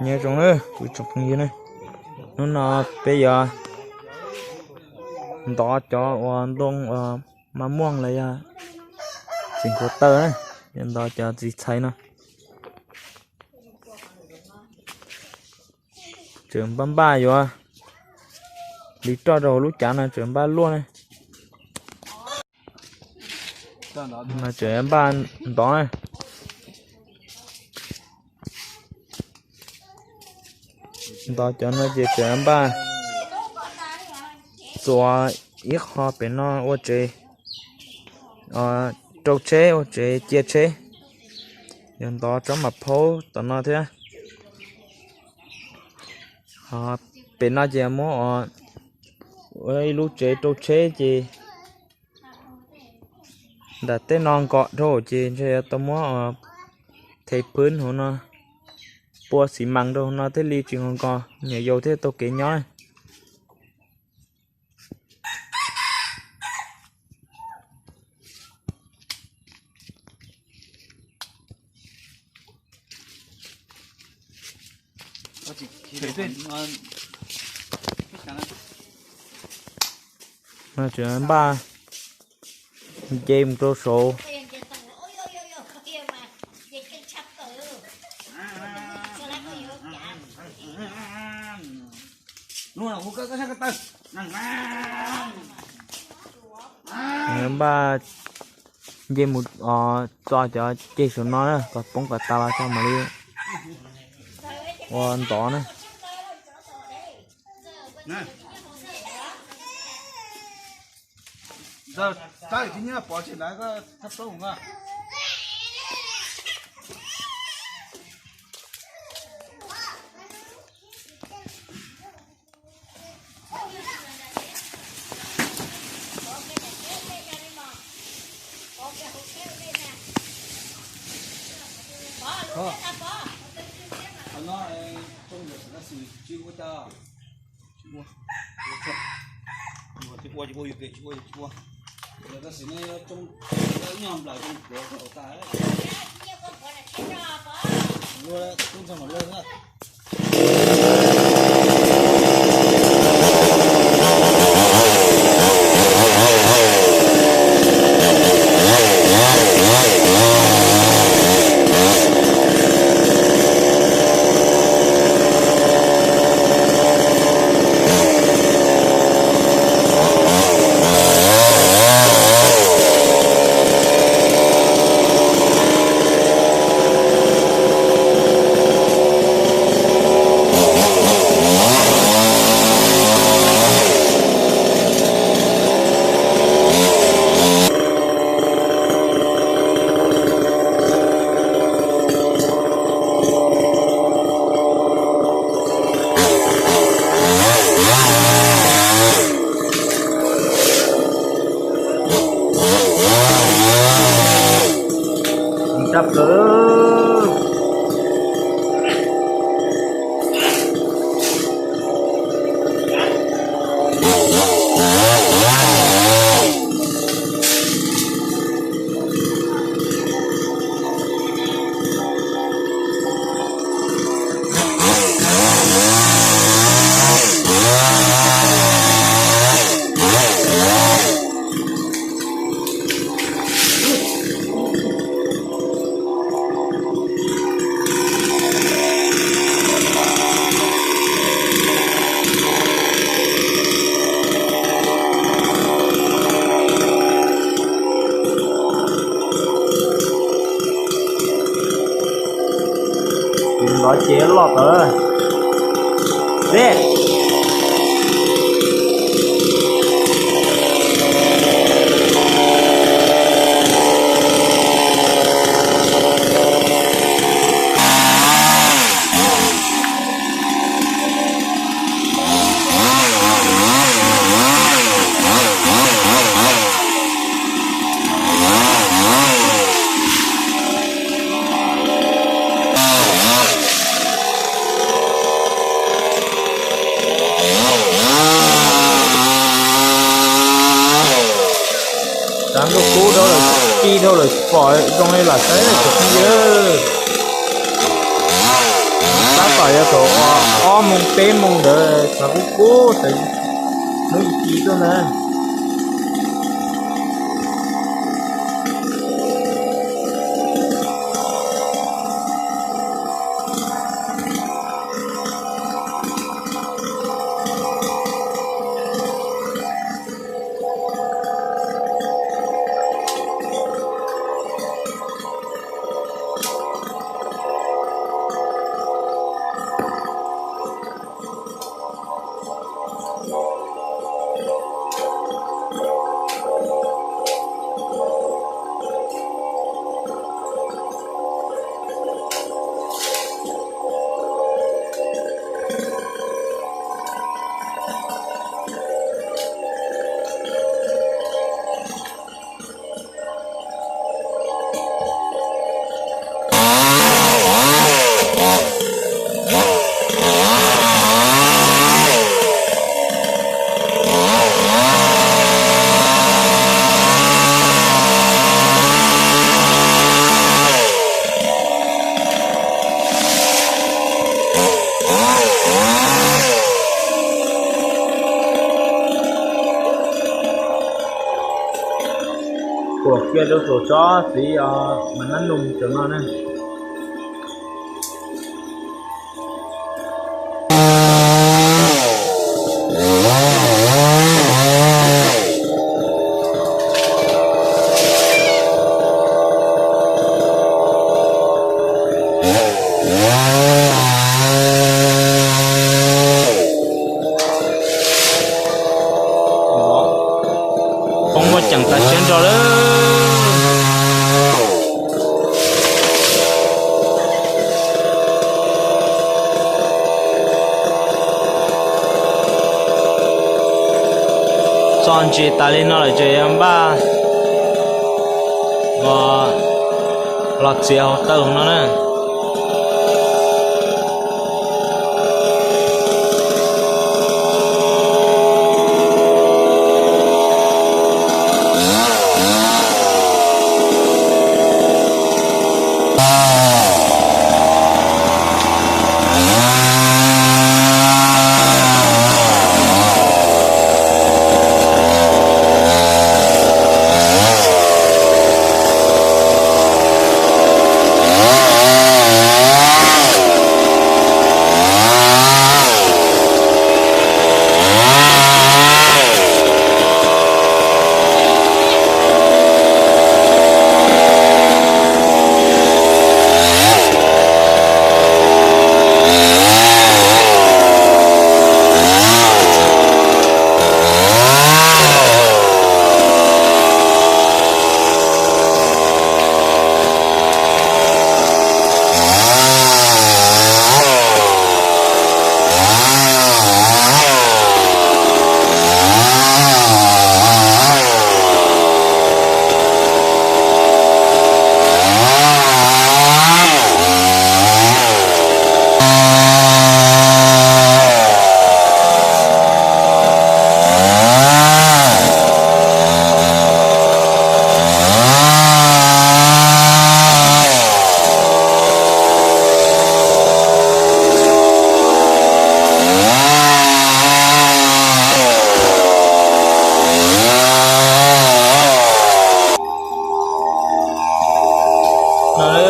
Nyob zoo na kuv tsoom phooj ywg na, hnub no peb yuav ntov cov uas ntoo uas mas muaj los yog txiv nkuav taw na, yuav ntov cov txiv txhais no. Tseem npaj npaj yuav li roj rau hauv lub cav no tseem npaj luaj ne. Tseem npaj ntov na. Ntov cov no ces tseem npaj txuas ib qho pem no ua tsev, rau tsheb ua tsev cia tsheb. Yog ntov tsob mas phaub tom no thiab. Pem no ces muab ua ib lub tsev rau tsheb ces nram tej no nkom dhau ces ntshe yuav tau muab thev phwb hauv no, pua xi mas rau hauv no thiaj li tsis nko nko, niam yau thiaj tau kev nyob. Tseem npaj nce mus rau saud. Npaj nce mus txo cov ceg saum no na kom poob kom tas los tso mam li ua ntov na. Qhov no tsoo ntawm tab sis tsis ua cas, tsis ua, tsis ua, tsis ua, yus kev tsis ua, tsis ua. Tab sis no tsoo nyog nplaim zoo puav tau tas. Tub ntxhais mam luaj na. Tab plaws. Tus ntawd ces loj tawv xwb. Tsav ntuj kub dhau lawm, ci dhau lawm, pom zoo li lam saib tsoom phooj ywg. Ob moos peb moos ntawd txog kub kub txawm hnub ci tuaj ntag. Tuam kiag rau saum tsob txiv os, mas nab nus cov no na. Poob muaj ceem tas siab nrho lawm. Txog ntsis tas li no lawm ces yuav npaj los txiav hauv taw no na.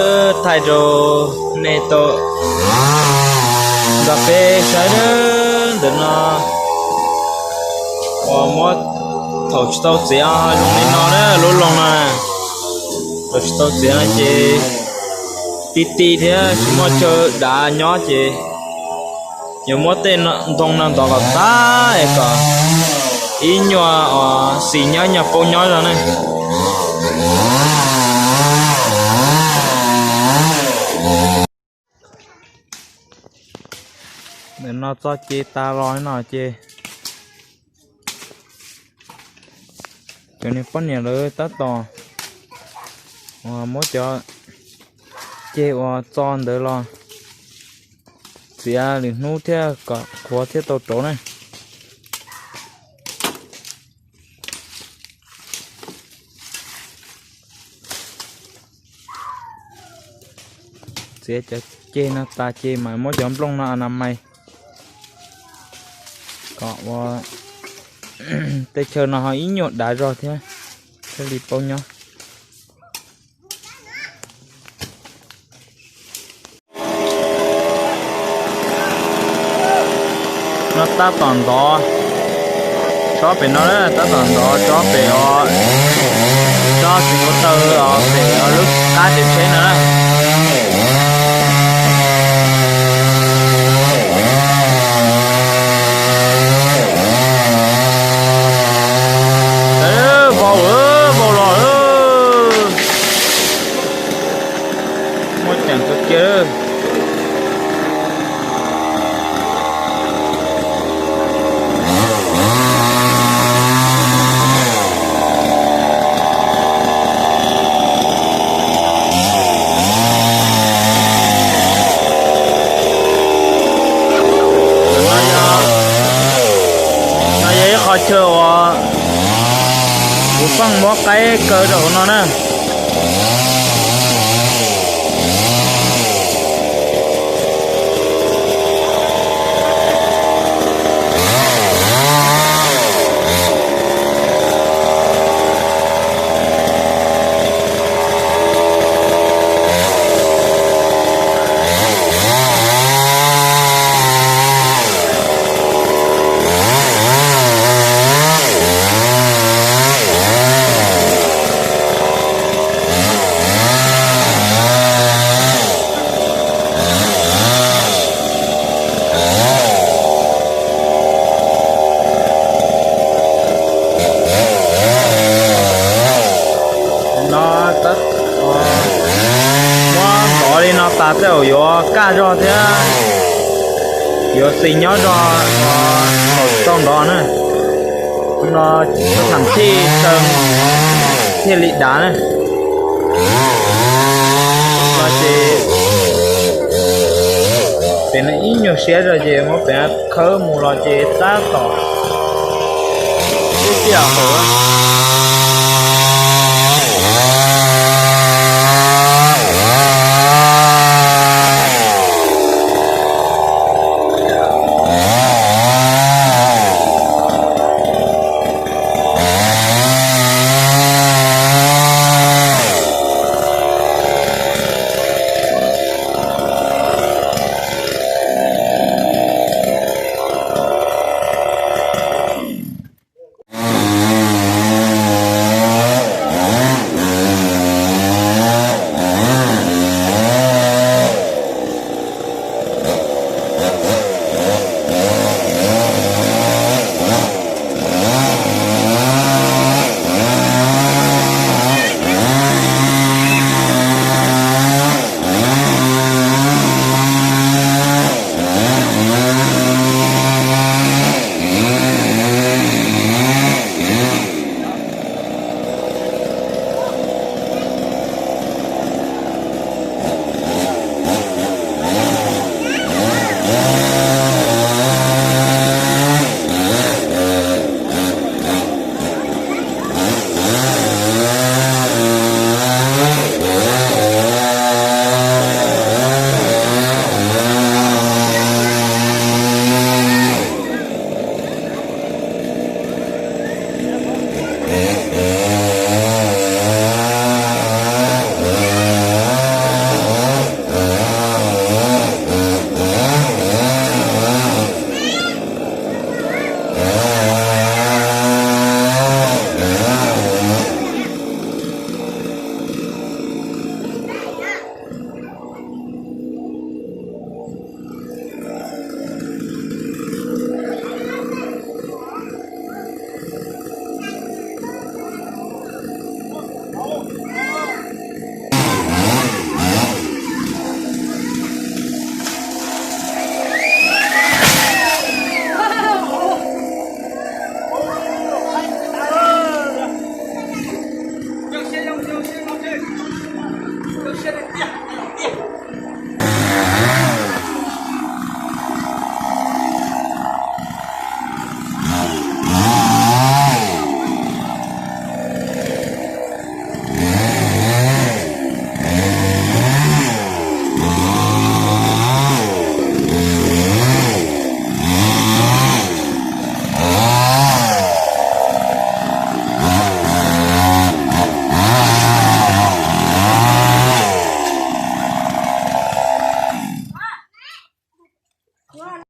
No thaij rau nej tau nrog peb saib ntawm no uas muab thaum tsis tau txiav zoo li no na, lub loo no thaum tsis tau txiav no ces ti ti thiab tsis muaj chaw dav nyob ces yuav muab tej ntoo no ntov kom tag es kom ib nyuag uas xis nyab nyuag paub nyob zog ne. Ntawm no txo ce tas los no ces cov niag poj niam lawv tab tom uas muab cov ce uas txo ntawd los txiav lwm hnub thiaj kom qhuav thiaj tau rauv ne. Txiav cov ceg no tas ces mam muab cov nplooj no a na mais Tom ua tej chaw no ho ib nyuag dav zog thiab, thiaj li paub nyob. No tab tom ntov tsob pem no, tab tom ntov tsob pem os, tsob txiv npua taw os, pem os lub qab tsev tsheb no na. Vau, vau los, muaj ceem kawg kiag. No yog ib qho chaw uas kuv pheej muab qaib kaw rau hauv no na. No muab ntov li no tas tej zaum yuav kaj zog thiab yuav xis nyob zog thaum ntov na. No tham thij taw thiaj li dav na. No ces pem no ib nyuag siab zog ces muab pem khawb mus los ces tab tom tib tiam hauv.